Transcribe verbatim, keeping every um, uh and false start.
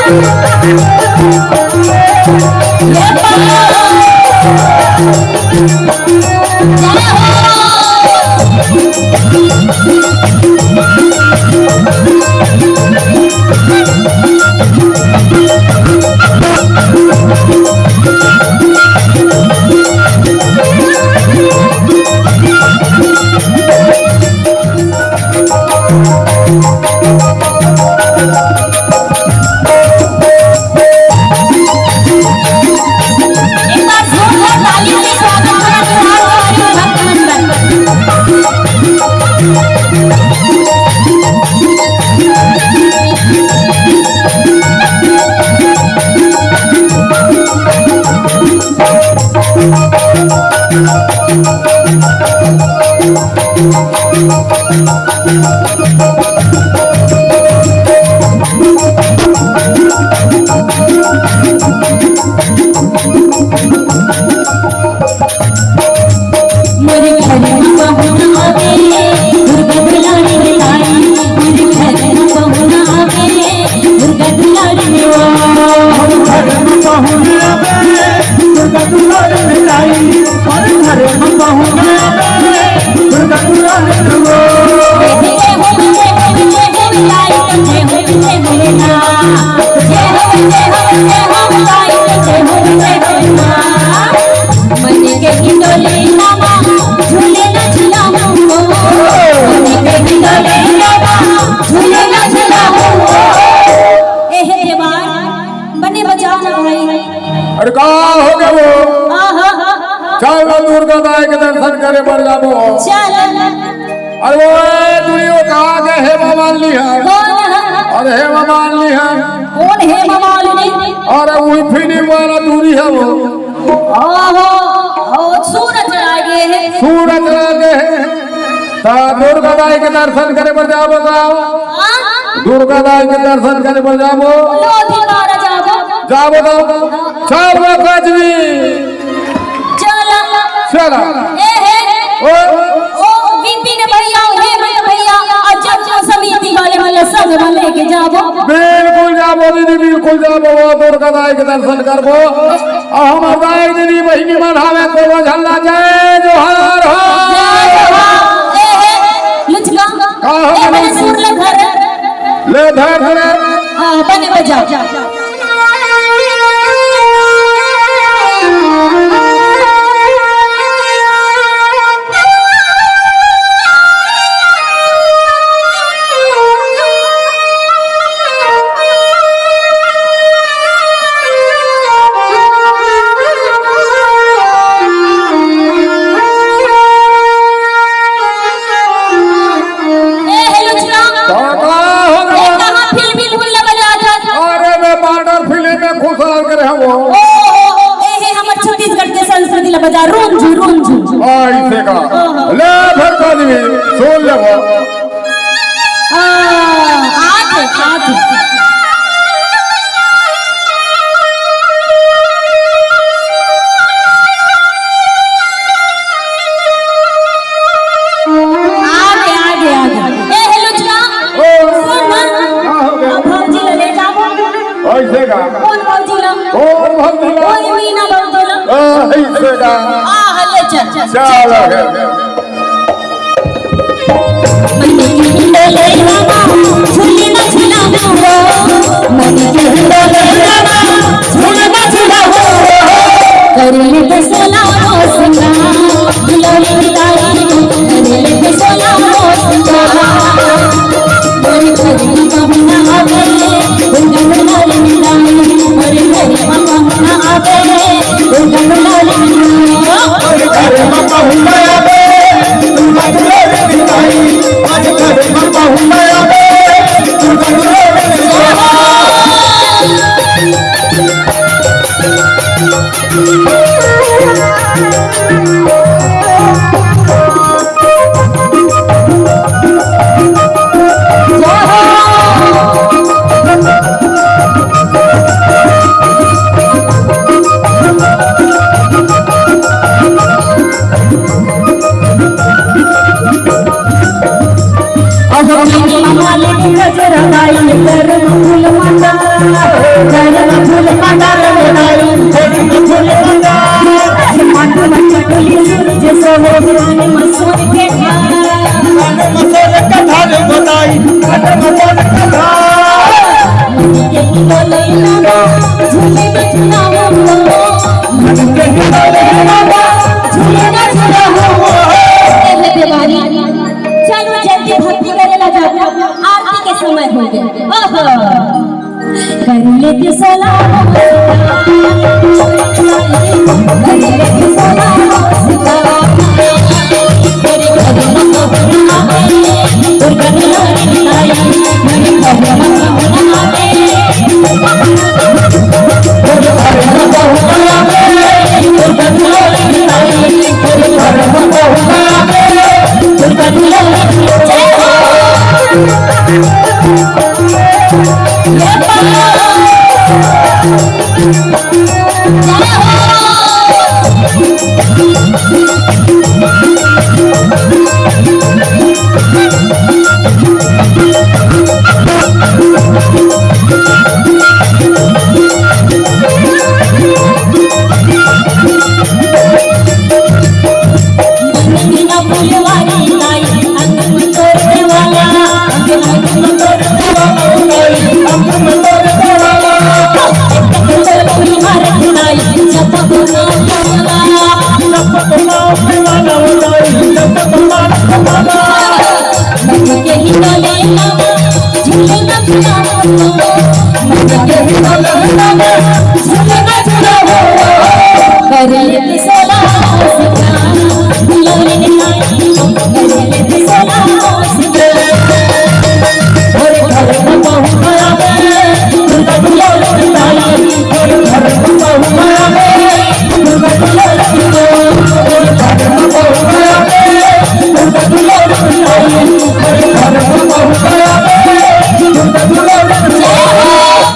एक बार जोरदार ताली से स्वागत करा त्योहार वाले भक्तमंडल। मोरे घर में पहुना आवे, दुर्गा दुलारी मिलाई। मोरे घर में पहुना आवे, दुर्गा दुलारी मिलाई। मोरे घर में पहुना आवे, दुर्गा दुलारी मिलाई। मोरे घर में पहुना आवे, दुर्गा दुलारी मिलाई। जय हो, जय हो, जय हो मिलाई, जय हो, जय हो मिलाई। जय हो, जय हो, जय हो मिलाई, जय हो, जय हो मिलाई। मन के हिंडोले रामा, झूले ना झूला हो। मन के हिंडोले रामा, झूले ना झूला हो। ए हे देवार, बने बजाओ ना भाई। अरे का हो गया वो? आहा। चल ना दुर्गा दाई के दर्शन करे बर जाबो। चल। अरे वो दुनिया कहाँ के हेमा मालिनी है? कौन है? अरे हेमा मालिनी है। कौन हेमा मालिनी? अरे वही फिल्म वाला दूरी है वो। ओहो, ओ, सूरज रागे है। सूरज रागे है। ता दुर्गा दाई के दर्शन करे बर जाबो का? हाँ? दुर्गा दाई के दर्शन करे बर जाबो। लोधी पारा जाबो। जाबो तो। चार बार पाँचवी। चला। चला। ए हे। ओ। ओ, विपिन भैया, हेमंत भैया, और जब जो समिति वाले मन ला संग में लेके जाबो। बिल्कुल जाबो दीदी, बिल्कुल जाबो, वो दुर्गा दाई के दर्शन करबो। और हमर दाई दीदी बहिनी मन हवे कोनो झल्ला जय जोहार हो। जय जोहार। ए हे, लुचका। का हो ए, गया? मैंने सुर ले धर। ले धर, धर। हाँ, बने बजा। ए, हे लुचका। का, का हो गया? ए, कहाँ फिल्मी धुन ल बजात हस? अरे, मैं बॉर्डर फिल्म में खुश रह कर हूँ। ओ, ओ, ओ, ए, हे, हमर छत्तीसगढ़ के संस्कृति ल बजा, रुंझू, रुंझू। ऐसे का? ओहो। ले, फिर कभी सुन ले वो। आ, आके, आके। आगे, आगे, आगे। ए, हे लुचका। ओ। सुन ना। का हो गया? अब भौजी ला ले जाबो। ऐसे का? कौन भौजी ला? कौन भौजी ला? ओए मीना भौजी ला। आ, ऐसे का? आ, ले चल। चल, आगे। चलो जल्दी भक्ति करे ला जाबो, आरती के समय हो गए। ओहो। कर लेते सलाम।